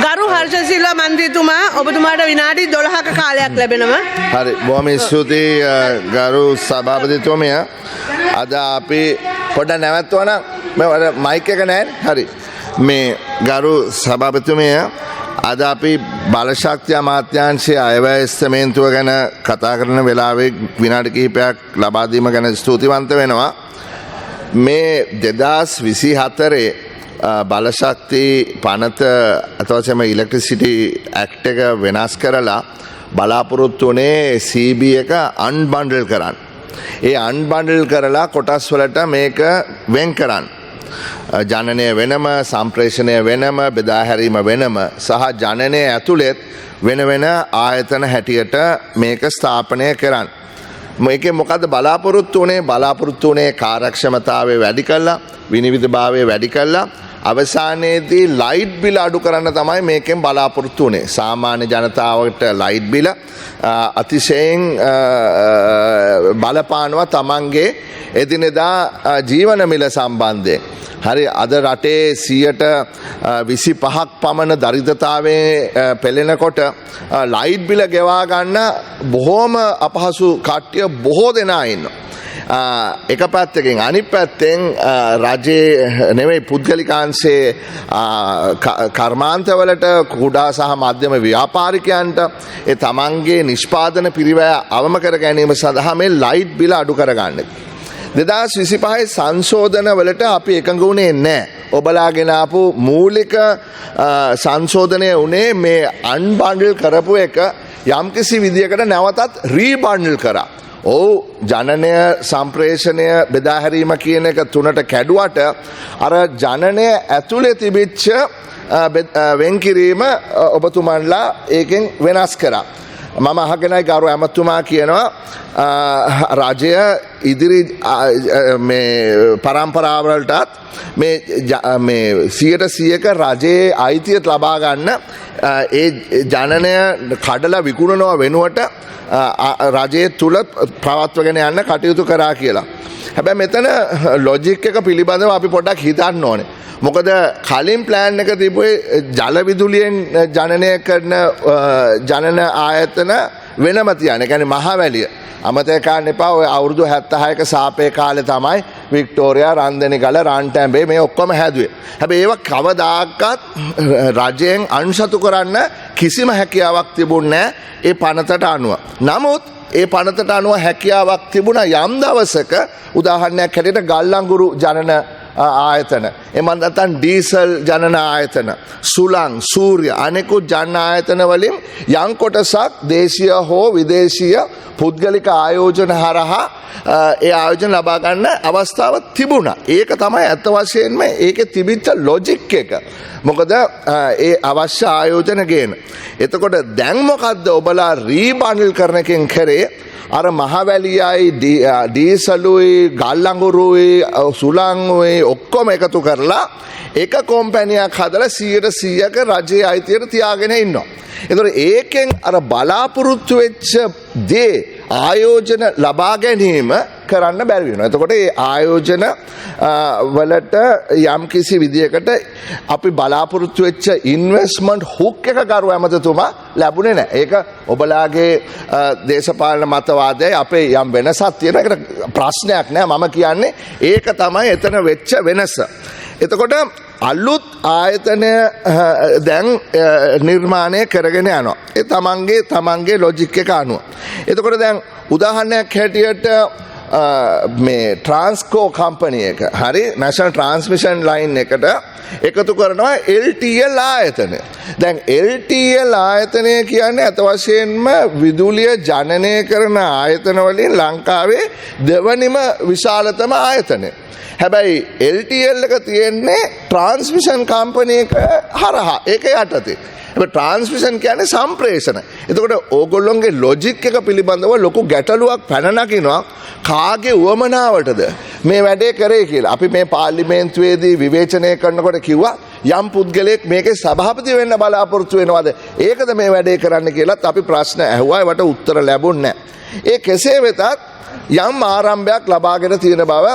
ගරු හර්ෂ සිල්වා මන්ත්‍රීතුමා, ඔබතුමාට විනාඩි 12ක කාලයක් ලැබෙනවා. හරි, බොහොම ස්තුතියි ගරු සභාපතිතුමිය. අද අපි පොඩ්ඩක් නැවැත්තුවා නම්. මේ අර මයික් එක නෑනේ. හරි. මේ ගරු සභාපතිතුමිය, අද අපි බලශක්ති අමාත්‍යාංශයේ අයවැය එස්තමේන්තුව ගැන කතා කරන වෙලාවේ විනාඩි කිහිපයක් ලබා දීම ගැන ස්තුතිවන්ත වෙනවා. මේ 2024 බලශක්ති පනත, ඇත්ත වශයෙන්ම ඉලෙක්ට්‍රිසිටි ඇක්ට් එක වෙනස් කරලා බලාපොරොත්තු වුණේ CEB එක අන්බන්ඩල් කරන්න. ඒ අන්බන්ඩල් කරලා කොටස් වලට මේක වෙන් කරන්න. ජනනය වෙනම, සම්ප්‍රේෂණය වෙනම, බෙදා හැරීම වෙනම සහ ජනනය ඇතුළෙත් වෙන වෙන ආයතන හැටියට මේක ස්ථාපනය කරන්න. මේකෙන් මොකද්ද බලාපොරොත්තු වුණේ? බලාපොරොත්තු වුණේ කාර්යක්ෂමතාවය වැඩි කරලා, විනිවිදභාවය වැඩි කරලා, අවසානයේදී ලයිට් බිල අඩු කරන්න තමයි මේකෙන් බලාපොරොත්තු වුණේ. සාමාන්‍ය ජනතාවට ලයිට් බිල අතිශයින් බලපානවා තමන්ගේ එදිනෙදා ජීවන මිල සම්බන්ධයෙන්. හරි, අද රටේ 25%ක් පමණ දරිද්‍රතාවයේ පෙළෙනකොට ලයිට් බිල ගෙවා ගන්න බොහෝම අපහසු කට්ටිය බොහෝ දෙනා ඉන්නවා. එක පැත්තකින්, අනිත් පැත්තෙන් රජයේ නෙවෙයි පුද්ගලිකාංශයේ කර්මාන්තවලට, කුඩා සහ මධ්‍යම ව්‍යාපාරිකයන්ට ඒ තමන්ගේ නිෂ්පාදන පිරිවැය අවම කර ගැනීම සඳහා මේ ලයිට් බිල අඩු කරගන්න. 2025 සංශෝධන වලට අපි එකඟ වුණේ නෑ. ඔබලා ගෙන ආපු මූලික සංශෝධනය වුණේ මේ අන්බන්ඩල් කරපු එක යම්කිසි විදියකට නැවතත් රීබන්ඩල් කරා. ඔව්, ජනනය, සම්ප්‍රේෂණය, බෙදා හැරීම කියන එක තුනට කැඩුවට අර ජනනය ඇතුලේ තිබිච්ච වෙන්කිරීම ඔබතුමන්ලා ඒකෙන් වෙනස් කරා. මම අහගෙනයි ගරු ඇමතුමා කියනවා රජය ඉදිරි මේ පරම්පරාවලටත් මේ මේ 100%ක රජයේ අයිතිය ලබා ගන්න ඒ ජනනය කඩලා විකුණනවා වෙනුවට රජයේ තුල පවත්වගෙන යන්න කටයුතු කරා කියලා. හැබැයි මෙතන ලොජික් එක පිළිබඳව අපි පොඩ්ඩක් හිතන්න ඕනේ. මොකද කලින් ප්ලෑන් එක තිබුවේ ජල විදුලියෙන් ජනනය කරන ජනන ආයතන වෙනම තියන්න. ඒ කියන්නේ මහවැලිය. අමතක කරන්න එපා, ඔය අවුරුදු 76ක සාපේ කාලේ තමයි වික්ටෝරියා, රන්දෙනිගල, රන්ටැඹේ මේ ඔක්කොම හැදුවේ. හැබැයි ඒවා කවදාකවත් රජයෙන් අනුසතු කරන්න කිසිම හැකියාවක් තිබුණේ නැහැ ඒ පනතට අනුව. නමුත් ඒ පනතට අනුව හැකියාවක් තිබුණා යම් දවසක, උදාහරණයක් හැටියට ගල් අඟුරු ජනන ආයතන, එම නැත්නම් ඩීසල් ජනන ආයතන, සුළං, සූර්ය අනෙකුත් ජනන ආයතන වලින් යම් කොටසක් දේශීය හෝ විදේශීය පුද්ගලික ආයෝජන හරහා ඒ ආයෝජන ලබා ගන්න අවස්ථාව තිබුණා. ඒක තමයි ඇත්ත වශයෙන්ම ඒකේ තිබිච්ච ලොජික් එක. මොකද ඒ අවශ්‍ය ආයෝජන ගේන. එතකොට දැන් මොකද්ද ඔබලා රීබන්ඩල් කරන එකෙන් කරේ? අර මහවැලියයි ඩීසලුයි ගල් අඟුරුයි සුළංුයි ඔක්කොම එකතු කරලා එක කොම්පැනියක් හදලා 100%ක රජයේ අයිතියට තියාගෙන ඉන්නවා. එතකොට ඒකෙන් අර බලාපොරොත්තු වෙච්ච දේ, ආයෝජන ලබා ගැනීම කරන්න බැරි වෙනවා. එතකොට ඒ ආයෝජන වලට යම් කිසි විදියකට අපි බලාපොරොත්තු වෙච්ච ඉන්වෙස්ට්මන්ට් හුක් එක, ගරු ඇමතිතුමා, ලැබුණේ නැහැ. ඒක ඔබලාගේ දේශපාලන මතවාදයයි අපේ යම් වෙනසක් තියෙනවා. ඒකට ප්‍රශ්නයක් නෑ. මම කියන්නේ ඒක තමයි එතන වෙච්ච වෙනස. එතකොට අලුත් ආයතනය දැන් නිර්මාණය කරගෙන යනවා. ඒ තමන්ගේ තමන්ගේ ලොජික් එක අනුව. එතකොට දැන් උදාහරණයක් හැටියට මේ ට්‍රාන්ස්කෝ කම්පනි එක, හරි, නැෂනල් ට්‍රාන්ස්මිෂන් ලයින් එකට එකතු කරනවා LTL ආයතනය. දැන් LTL ආයතනය කියන්නේ ඇත වශයෙන්ම විදුලිය ජනනය කරන ආයතන වලින් ලංකාවේ දෙවනිම විශාලතම ආයතනය. හැබැයි LTL එක තියෙන්නේ ට්‍රාන්ස්මිෂන් කම්පනි එක හරහා, ඒක යටතේ. හැබැයි ට්‍රාන්ස්මිෂන් කියන්නේ සම්ප්‍රේෂණ. එතකොට ඕගොල්ලොන්ගේ ලොජික් එක පිළිබඳව ලොකු ගැටලුවක් පැන නගිනවා, කාගේ උවමනාවටද මේ වැඩේ කරේ කියලා. අපි මේ පාර්ලිමේන්තුවේදී විවේචනය කරනකොට කිව්වා, යම් පුද්ගලයෙක් මේකේ සභාපති වෙන්න බලාපොරොත්තු වෙනවද? ඒකද මේ වැඩේ කරන්න කියලාත් අපි ප්‍රශ්න ඇහුවා. ඒවට උත්තර ලැබුණේ නැහැ. ඒ කෙසේ වෙතත් යම් ආරම්භයක් ලබාගෙන තියෙන බව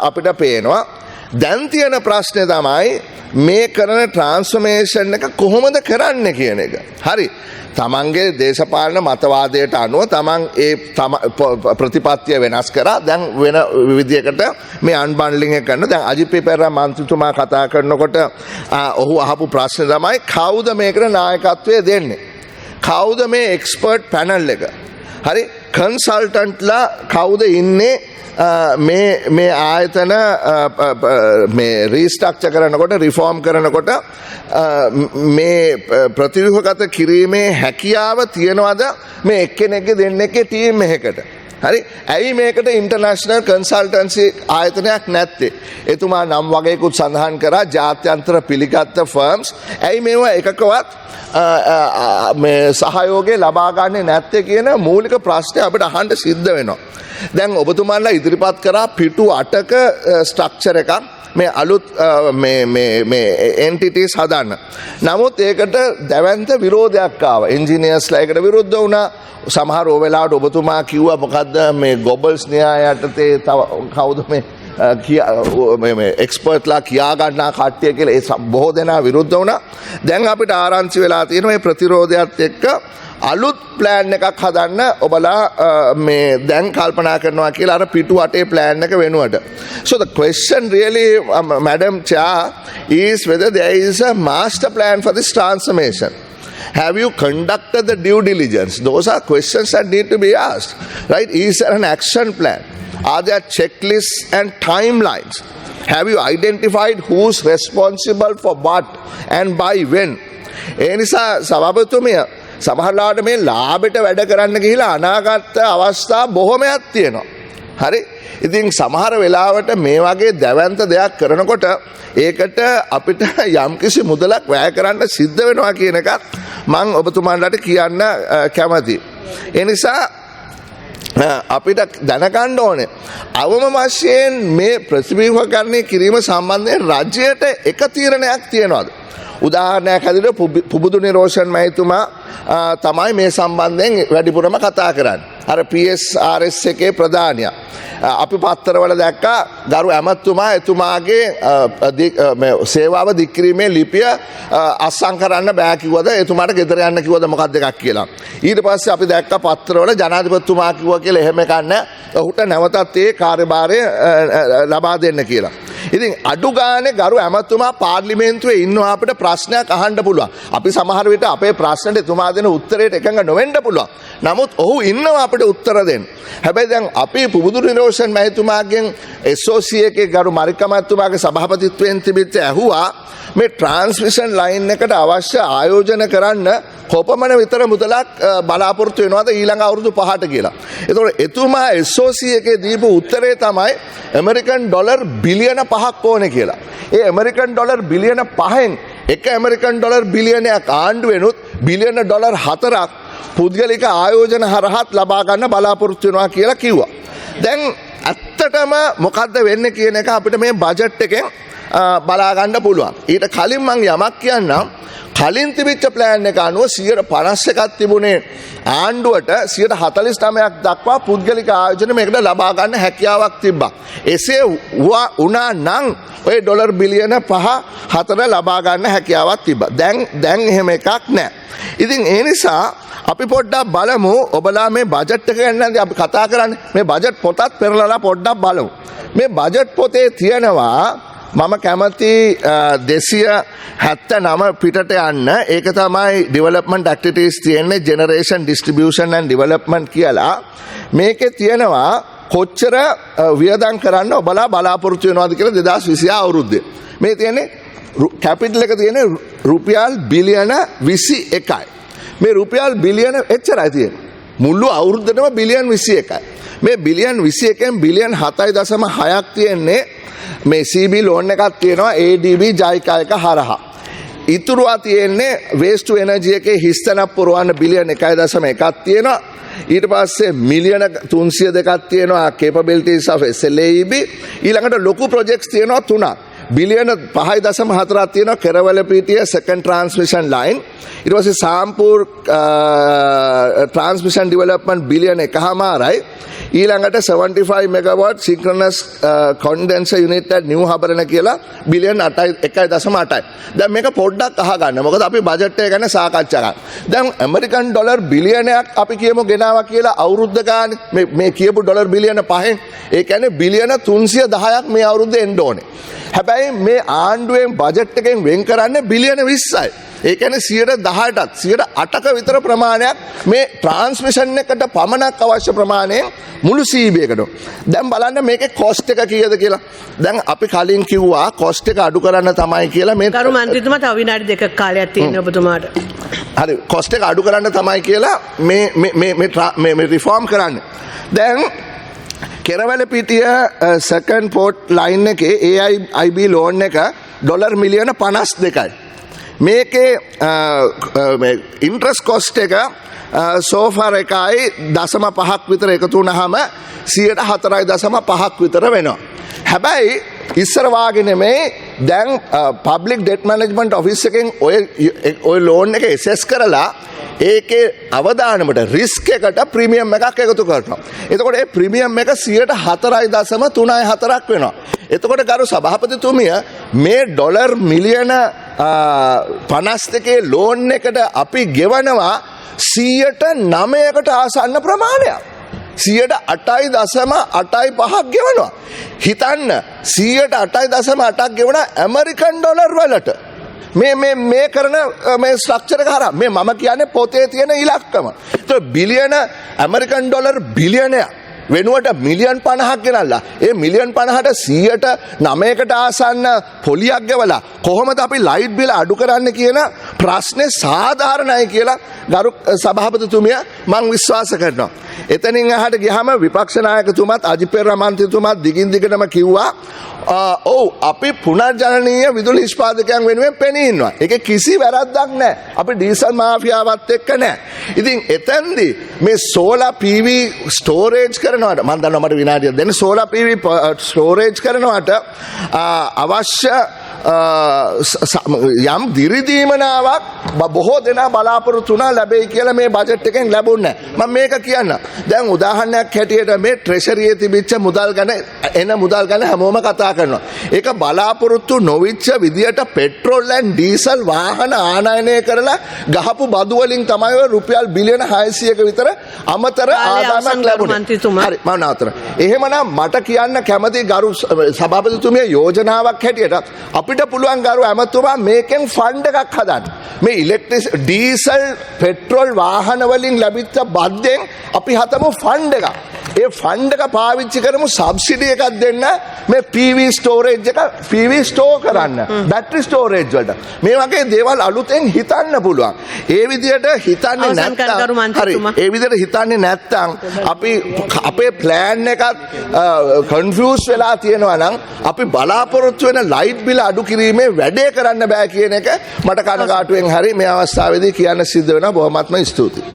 අපිට පේනවා. දැන් තියෙන ප්‍රශ්නේ තමයි මේ කරන ට්‍රාන්ස්ෆර්මේෂන් එක කොහොමද කරන්න කියන එක. හරි. තමන්ගේ දේශපාලන මතවාදයට අනුව තමන් ඒ ප්‍රතිපත්තිය වෙනස් කරා. දැන් වෙන විදියකට මේ අන්බන්ඩලිං එක කරනවා. දැන් අජිත් පේ පෙරේරා මන්ත්‍රීතුමා කතා කරනකොට ඔහු අහපු ප්‍රශ්නේ තමයි කවුද මේකට නායකත්වය දෙන්නේ? කවුද මේ එක්ස්පර්ට් පැනල් එක? හරි, කන්සල්ටන්ට්ලා කවුද ඉන්නේ මේ මේ ආයතන මේ රීස්ට්‍රක්චර් කරනකොට, රිෆෝම් කරනකොට මේ ප්‍රතිව්‍යුහගත කිරීමේ හැකියාව තියනවද මේ එක්කෙනෙක්ගේ දෙන්නෙක්ගේ ටීම් එකකට? හරි, ඇයි මේකට ඉන්ටර්නැෂනල් කන්සල්ටන්සි ආයතනයක් නැත්තේ? එතුමා නම් වගේකුත් සඳහන් කරා ජාත්‍යන්තර පිළිගත්ත ෆර්ම්ස්. ඇයි මේවා එකකවත් මේ සහයෝගය ලබා ගන්නේ නැත්තේ කියන මූලික ප්‍රශ්නය අපිට අහන්න සිද්ධ වෙනවා. දැන් ඔබතුමාලා ඉදිරිපත් කරා පිටු 8ක ස්ට්‍රක්චර් එකක් මේ අලුත් මේ මේ මේ එන්ටිටිස් හදන්න. නමුත් ඒකට දැවැන්ත විරෝධයක් ආවා. එන්ජිනියර්ස්ලා ඒකට විරුද්ධ වුණා. සමහර ඔය වෙලාවට ඔබතුමා කිව්වා මොකද්ද මේ ගොබල්ස් න්‍යාය යටතේ තව කවුද මේ මේ එක්ස්පර්ට්ලා කියා ගන්නා කට්ටිය කියලා ඒ බොහෝ දෙනා විරුද්ධ වුණා. දැන් අපිට ආරංචි වෙලා තියෙනවා මේ ප්‍රතිරෝධයත් එක්ක අලුත් ප්ලෑන් එකක් හදන්න ඔබලා මේ දැන් කල්පනා කරනවා කියලා අර පිටු 8 ප්ලෑන් එක වෙනුවට. So the question really, Madam Chair, is whether there is a master plan for this transformation. Have you conducted the due diligence? Those are questions that need to be asked, right? Is there an action plan? Are there checklists and timelines? Have you identified who's responsible for what and by when? ඒ නිසා සභාපතිතුමිය, සමහරලාට මේ ලාභෙට වැඩ කරන්න ගිහිලා අනාගත අවස්ථා බොහොමයක් තියෙනවා. හරි? ඉතින් සමහර වෙලාවට මේ වගේ දැවැන්ත දෙයක් කරනකොට ඒකට අපිට යම්කිසි මුදලක් වැය කරන්න සිද්ධ වෙනවා කියන එකත් මං ඔබතුමාලට කියන්න කැමතියි. ඒ නිසා අපිට දැනගන්න ඕනේ අවම වශයෙන් මේ ප්‍රතිව්‍යුහකරණය කිරීම සම්බන්ධයෙන් රජයට එක තීරණයක් තියනවාද? උදාහරණයක් හැටියට පුබුදු නිරෝෂන් මැතිතුමා තමයි මේ සම්බන්ධයෙන් වැඩිපුරම කතා කරන්නේ. අර PSRS එකේ ප්‍රධානියා. අපි පත්තරවල දැක්කා ගරු ඇමතුමා එතුමාගේ සේවාව දික්කිරීමේ ලිපිය අත්සන් කරන්න බෑ කිව්වද, එතුමාට ගෙදර යන්න කිව්වද මොකක්ද එකක් කියලා. ඊට පස්සේ අපි දැක්ක පත්තරවල ජනාධිපතිතුමා කිව්වා කියලා එහෙම එකක් නෑ. ඔහුට නැවතත් ඒ කාර්යභාරය ලබා දෙන්න කියලා. ඉතින් අඩු ගානේ ගරු ඇමතුමා පාර්ලිමේන්තුවේ ඉන්නවා, අපිට ප්‍රශ්නයක් අහන්න පුළුවන්. අපි සමහර විට අපේ ප්‍රශ්නට එතුමා දෙන උත්තරයට එකඟ නොවෙන්න පුළුවන්. නමුත් ඔහු ඉන්නවා අපිට උත්තර දෙන්න. හැබැයි දැන් අපි පුබුදු නිරෝෂන් මැතිතුමාගෙන් SOC එකේ ගරු මරික්කා මැතිතුමාගේ සභාපතිත්වයෙන් තිබිච්ච ඇහුවා මේ ට්‍රාන්ස්මිෂන් ලයින් එකට අවශ්‍ය ආයෝජන කරන්න කොපමණ විතර මුදලක් බලාපොරොත්තු වෙනවද ඊළඟ අවුරුදු 5ට කියලා. එතකොට එතුමා SOC එකේ දීපු උත්තරේ තමයි ඇමරිකන් ඩොලර් බිලියන 5ක් ඕනේ කියලා. ඒ ඇමරිකන් ඩොලර් බිලියන 5න් එක ඇමරිකන් ඩොලර් බිලියනයක් ආණ්ඩුවෙනුත් බිලියන ඩොලර් 4ක් පුද්ගලික ආයෝජන හරහත් ලබා ගන්න බලාපොරොත්තු වෙනවා කියලා කිව්වා. දැන් ඇත්තටම මොකද්ද වෙන්නේ කියන එක අපිට මේ බජට් එකෙන් බලා ගන්න පුළුවන්. ඊට කලින් මං යමක් කියන්නම්. කලින් තිබිච්ච ප්ලෑන් එක අනුව 51%ක් තිබුණේ ආණ්ඩුවට, 49%ක් දක්වා පුද්ගලික ආයෝජන මේකට ලබා ගන්න හැකියාවක් තිබ්බා. එසේ වුණා නම් ඔය ඩොලර් බිලියන 5 4 ලබා ගන්න හැකියාවක් තිබ්බා. දැන් දැන් එහෙම එකක් නෑ. ඉතින් ඒ නිසා අපි පොඩ්ඩක් බලමු, ඔබලා මේ බජට් එක ගැන නම් අපි කතා කරන්නේ. මේ බජට් පොතත් පෙරලලා පොඩ්ඩක් බලමු. මේ බජට් පොතේ තියෙනවා, මම කැමති 279 පිටට යන්න. ඒක තමයි ඩිවලොප්මන්ට් ඇක්ටිවිටීස් තියෙන්නේ, ජෙනරේෂන්, ඩිස්ට්‍රිබියුෂන් ඇන්ඩ් ඩිවලොප්මන්ට් කියලා. මේකේ තියෙනවා කොච්චර වියදම් කරන්න ඔබලා බලාපොරොත්තු වෙනවද කියලා 2026 අවුරුද්දේ. මේ තියෙන්නේ කැපිටල් එක තියෙන්නේ රුපියල් බිලියන 21යි. මේ රුපියල් බිලියන එච්චරයි තියෙන්නේ. මුළු අවුරුද්දටම බිලියන් 21යි. මේ බිලියන් 21න් බිලියන් 7.6ක් තියෙන්නේ මේ CB loan එකක් තියෙනවා ADB ජයිකා එක හරහා. ඉතුරුවා තියෙන්නේ වේස්ට් ටු එනර්ජි එකේ හිස්තැනක් පුරවන්න බිලියන් 1.1ක් තියෙනවා. ඊට පස්සේ මිලියන 302ක් තියෙනවා capabilities of SLAEB. ඊළඟට ලොකු ප්‍රොජෙක්ට්ස් තියෙනවා තුනක්. බිලියන 5.4ක් තියෙනවා කෙරවලපිටිය සෙකන්ඩ් ට්‍රාන්ස්මිෂන් ලයින්. ඊට පස්සේ සාම්පූර් ට්‍රාන්ස්මිෂන් ඩෙවලොප්මන්ට් බිලියන 1.5යි. ඊළඟට 75 megawatt synchronous condenser unit at New Habarana කියලා බිලියන් 8යි 1.8යි. දැන් මේක පොඩ්ඩක් අහගන්න. මොකද අපි බජට් එක ගැන සාකච්ඡා කරා. දැන් ඇමරිකන් ඩොලර් බිලියනයක් අපි කියමු ගෙනාවා කියලා අවුරුද්ද ගානේ, මේ මේ කියපු ඩොලර් බිලියන පහෙන්, ඒ කියන්නේ බිලියන 310ක් මේ අවුරුද්දේ එන්න ඕනේ. හැබැයි මේ ආණ්ඩුවෙන් බජට් එකෙන් වෙන් කරන්නේ බිලියන 20යි. ඒ කියන්නේ 10%ටත් 8%ක විතර ප්‍රමාණයක් මේ ට්‍රාන්ස්මිෂන් එකට පමණක් අවශ්‍ය ප්‍රමාණයෙන් මුළු CEB එකට. දැන් බලන්න මේකේ කොස්ට් එක කීයද කියලා. දැන් අපි කලින් කිව්වා කොස්ට් එක අඩු කරන්න තමයි කියලා මේ ගරු මන්ත්‍රීතුමා, තව විනාඩි 2ක් කාලයක් තියෙනවා ඔබතුමාට. හරි, කොස්ට් එක අඩු කරන්න තමයි කියලා මේ මේ මේ මේ මේ මේ රිෆෝම් කරන්න. දැන් කෙරවලපිටිය සෙකන්ඩ් පෝට් ලයින් එකේ AIIB loan එක ඩොලර් මිලියන 52යි. මේකේ ඉන්ට්‍රස්ට් කොස්ට් එක සෝෆර් 1.5ක් විතර එකතු වුණාම 4.5%ක් විතර වෙනවා. හැබැයි ඉස්සර වාගේ නෙමෙයි, දැන් පබ්ලික් ඩෙට් මැනේජ්මන්ට් ඔෆිස් එකෙන් ඔය ඔය ලෝන් එක ඇසෙස් කරලා ඒකේ අවදානමට, රිස්ක් එකට ප්‍රීමියම් එකක් එකතු කරනවා. එතකොට ඒ ප්‍රීමියම් එක 4.34%ක් වෙනවා. එතකොට ගරු සභාපතිතුමිය, මේ ඩොලර් මිලියන 52 ලෝන් එකට අපි ගෙවනවා 9%කට ආසන්න ප්‍රමාණයක්. 8.85%ක් ගෙවනවා. හිතන්න, 8.8%ක් ගෙවන ඇමරිකන් ඩොලර් වලට. මේ මේ මේ කරන මේ ස්ට්‍රක්චර් එක හරහා, මේ මම කියන්නේ පොතේ තියෙන ඉලක්කම. ඒතකොට බිලියන, ඇමරිකන් ඩොලර් බිලියනයක් වෙනුවට මිලියන් 50ක් ගෙනල්ලා, ඒ මිලියන් 50ට 9%කට ආසන්න පොලියක් ගෙවලා කොහොමද අපි ලයිට් බිල අඩු කරන්න කියන ප්‍රශ්නේ සාධාරණයි කියලා ගරු සභාපතිතුමිය, මං විශ්වාස කරනවා. එතනින් එහාට ගියාම විපක්ෂ නායකතුමත් අජිත් පෙරේරා මන්ත්‍රීතුමත් දිගින් දිගටම කිව්වා, ඔව්, අපි පුනර්ජනනීය විදුලි නිෂ්පාදකයන් වෙනුවෙන් පෙනී ඉන්නවා. ඒකේ කිසි වැරද්දක් නැහැ. අපි ඩීසල් මාෆියාවත් එක්ක නැහැ. ඉතින් එතෙන්දී මේ සෝලාර් PV storage කරනවට, මම දන්නවා මට විනාඩියක් දෙන්න, සෝලාර් PV storage කරනවට අවශ්‍ය යම් දිරිදීමනාවක් බොහෝ දෙනා බලාපොරොත්තු වුණා ලැබෙයි කියලා, මේ බජට් එකෙන් ලැබුණේ නැහැ. මම මේක කියන්න. දැන් උදාහරණයක් හැටියට මේ ට්‍රෙෂරියේ තිබිච්ච මුදල් ගැන, එන මුදල් ගැන හැමෝම කතා කරනවා. ඒක බලාපොරොත්තු නොවිච්ච විදියට පෙට්‍රෝල් ඇන්ඩ් ඩීසල් වාහන ආනයනය කරලා ගහපු බදු වලින් තමයි ඔය රුපියල් බිලියන 600ක විතර අමතර කාලය ආදායමක් අවසන්, ගරු ලැබුණේ. මන්ත්‍රීතුමා. හරි, මම නවත්තනවා. එහෙමනම් මට කියන්න කැමති ගරු සභාපතිතුමිය, යෝජනාවක් හැටියට අපිට පුළුවන් ගරු ඇමතුමා මේකෙන් ෆන්ඩ් එකක් හදන්න. මේ ඉලෙක්ට්‍රික්, ඩීසල්, පෙට්‍රෝල් වාහන වලින් ලැබිච්ච බද්දෙන් අපි හදමු ෆන්ඩ් එකක්. ඒ ෆන්ඩ් එක පාවිච්චි කරමු සබ්සිඩි එකක් දෙන්න මේ PV storage එක, PV store කරන්න, බැටරි ස්ටෝරේජ් වලට. මේ වගේ දේවල් අලුතෙන් හිතන්න පුළුවන්. ඒ විදියට හිතන්නේ අවසන් කරන්න, ගරු නැත්නම් හරි, මන්ත්‍රීතුමා. ඒ විදිහට හිතන්නේ නැත්නම් අපි අපේ ප්ලෑන් එකත් කන්ෆියුස් වෙලා තියෙනවා නම් අපි බලාපොරොත්තු වෙන ලයිට් බිල අඩු කිරීමේ වැඩේ කරන්න බෑ කියන එක මට කනගාටුවෙන් හරි මේ අවස්ථාවේදී කියන්න සිද්ධ වෙනවා. බොහොමත්ම ස්තුතියි.